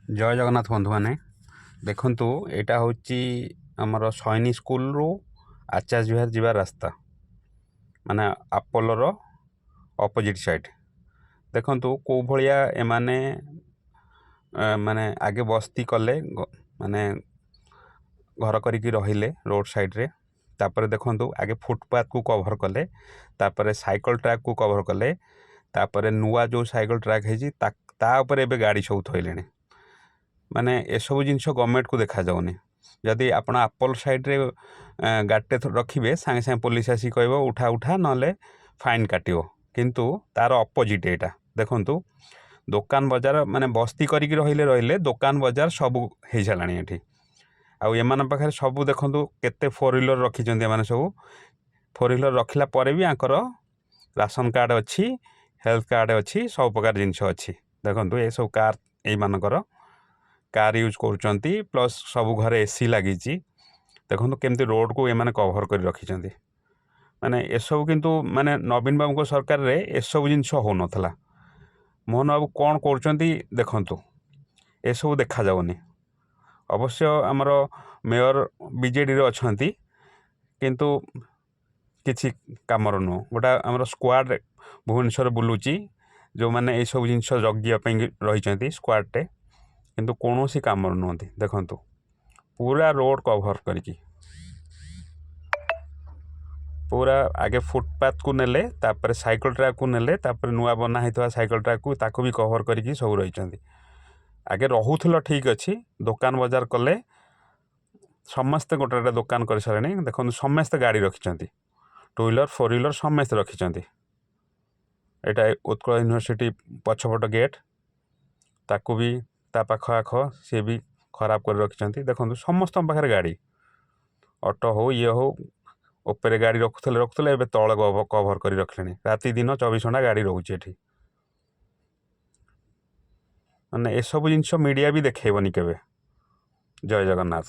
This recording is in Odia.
ଜୟ ଜଗନ୍ନାଥ ବନ୍ଧୁମାନେ, ଦେଖନ୍ତୁ, ଏଇଟା ହେଉଛି ଆମର ସୈନିକ ସ୍କୁଲରୁ ଆଚାର୍ଯ୍ୟ ବିହାର ଯିବା ରାସ୍ତା, ମାନେ ଆପୋଲୋର ଅପୋଜିଟ୍ ସାଇଡ଼୍। ଦେଖନ୍ତୁ କେଉଁ ଭଳିଆ ଏମାନେ ମାନେ ଆଗେ ବସ୍ତି କଲେ, ମାନେ ଘର କରିକି ରହିଲେ ରୋଡ଼ ସାଇଡ଼୍ରେ। ତାପରେ ଦେଖନ୍ତୁ, ଆଗେ ଫୁଟପାଥକୁ କଭର୍ କଲେ, ତାପରେ ସାଇକେଲ ଟ୍ରାକ୍କୁ କଭର୍ କଲେ, ତାପରେ ନୂଆ ଯେଉଁ ସାଇକେଲ ଟ୍ରାକ୍ ହେଇଛି ତା ଉପରେ ଏବେ ଗାଡ଼ି ସବୁ ଥୋଇଲେଣି। ମାନେ ଏସବୁ ଜିନିଷ ଗଭର୍ଣ୍ଣମେଣ୍ଟକୁ ଦେଖାଯାଉନି। ଯଦି ଆପଣ ଆପୋଲୋ ସାଇଡ଼୍ରେ ଗାଡ଼ିଟେ ରଖିବେ, ସାଙ୍ଗେ ସାଙ୍ଗେ ପୋଲିସ ଆସିକି କହିବ ଉଠା ଉଠା, ନହେଲେ ଫାଇନ୍ କାଟିବ। କିନ୍ତୁ ତାର ଅପୋଜିଟ୍ ଏଇଟା ଦେଖନ୍ତୁ, ଦୋକାନ ବଜାର, ମାନେ ବସ୍ତି କରିକି ରହିଲେ ରହିଲେ, ଦୋକାନ ବଜାର ସବୁ ହେଇସାରିଲାଣି ଏଠି। ଆଉ ଏମାନଙ୍କ ପାଖରେ ସବୁ ଦେଖନ୍ତୁ, କେତେ ଫୋର୍ ହ୍ୱିଲର୍ ରଖିଛନ୍ତି ଏମାନେ ସବୁ। ଫୋର୍ ହ୍ୱିଲର୍ ରଖିଲା ପରେ ବି ୟାଙ୍କର ରାସନ କାର୍ଡ଼ ଅଛି, ହେଲ୍ଥ କାର୍ଡ଼ ଅଛି, ସବୁ ପ୍ରକାର ଜିନିଷ ଅଛି। ଦେଖନ୍ତୁ, ଏସବୁ କାର୍, ଏଇମାନଙ୍କର କାର୍ ୟୁଜ୍ କରୁଛନ୍ତି, ପ୍ଲସ୍ ସବୁ ଘରେ ଏସି ଲାଗିଛି। ଦେଖନ୍ତୁ କେମିତି ରୋଡ଼କୁ ଏମାନେ କଭର୍ କରି ରଖିଛନ୍ତି। ମାନେ ଏସବୁ କିନ୍ତୁ ମାନେ ନବୀନ ବାବୁଙ୍କ ସରକାରରେ ଏସବୁ ଜିନିଷ ହେଉନଥିଲା। ମୋହନ ବାବୁ କ'ଣ କରୁଛନ୍ତି ଦେଖନ୍ତୁ, ଏସବୁ ଦେଖାଯାଉନି। ଅବଶ୍ୟ ଆମର ମେୟର ବିଜେଡ଼ିର ଅଛନ୍ତି, କିନ୍ତୁ କିଛି କାମର ନୁହଁ। ଗୋଟେ ଆମର ସ୍କ୍ୱାଡ଼ ଭୁବନେଶ୍ୱର ବୁଲୁଛି, ଯେଉଁମାନେ ଏଇସବୁ ଜିନିଷ ଜଗିବା ପାଇଁ ରହିଛନ୍ତି ସ୍କ୍ୱାଡ଼ଟେ, କିନ୍ତୁ କୌଣସି କାମର ନୁହନ୍ତି। ଦେଖନ୍ତୁ, ପୁରା ରୋଡ଼ କଭର୍ କରିକି ପୁରା ଆଗେ ଫୁଟପାଥକୁ ନେଲେ, ତାପରେ ସାଇକେଲ ଟ୍ରାକ୍କୁ ନେଲେ, ତାପରେ ନୂଆ ବନା ହେଇଥିବା ସାଇକେଲ ଟ୍ରାକ୍କୁ, ତାକୁ ବି କଭର୍ କରିକି ସବୁ ରହିଛନ୍ତି। ଆଗେ ରହୁଥିଲ ଠିକ୍ ଅଛି, ଦୋକାନ ବଜାର କଲେ, ସମସ୍ତେ ଗୋଟେ ଗୋଟେ ଦୋକାନ କରିସାରିଲେଣି। ଦେଖନ୍ତୁ, ସମସ୍ତେ ଗାଡ଼ି ରଖିଛନ୍ତି, ଟୁ ହ୍ୱିଲର୍, ଫୋର୍ ହ୍ୱିଲର୍ ସମସ୍ତେ ରଖିଛନ୍ତି। ଏଇଟା ଉତ୍କଳ ୟୁନିଭର୍ସିଟି ପଛପଟ ଗେଟ୍, ତାକୁ ବି ତା ପାଖ ଆଖ ସିଏ ବି ଖରାପ କରି ରଖିଛନ୍ତି। ଦେଖନ୍ତୁ, ସମସ୍ତଙ୍କ ପାଖରେ ଗାଡ଼ି, ଅଟୋ ହଉ, ଇଏ ହଉ, ଉପରେ ଗାଡ଼ି ରଖୁଥିଲେ ରଖୁଥିଲେ, ଏବେ ତଳେ କଭର୍ କରି ରଖିଲେଣି। ରାତି ଦିନ 24 ଘଣ୍ଟା ଗାଡ଼ି ରହୁଛି ଏଠି। ମାନେ ଏସବୁ ଜିନିଷ ମିଡ଼ିଆ ବି ଦେଖେଇବନି କେବେ। ଜୟ ଜଗନ୍ନାଥ।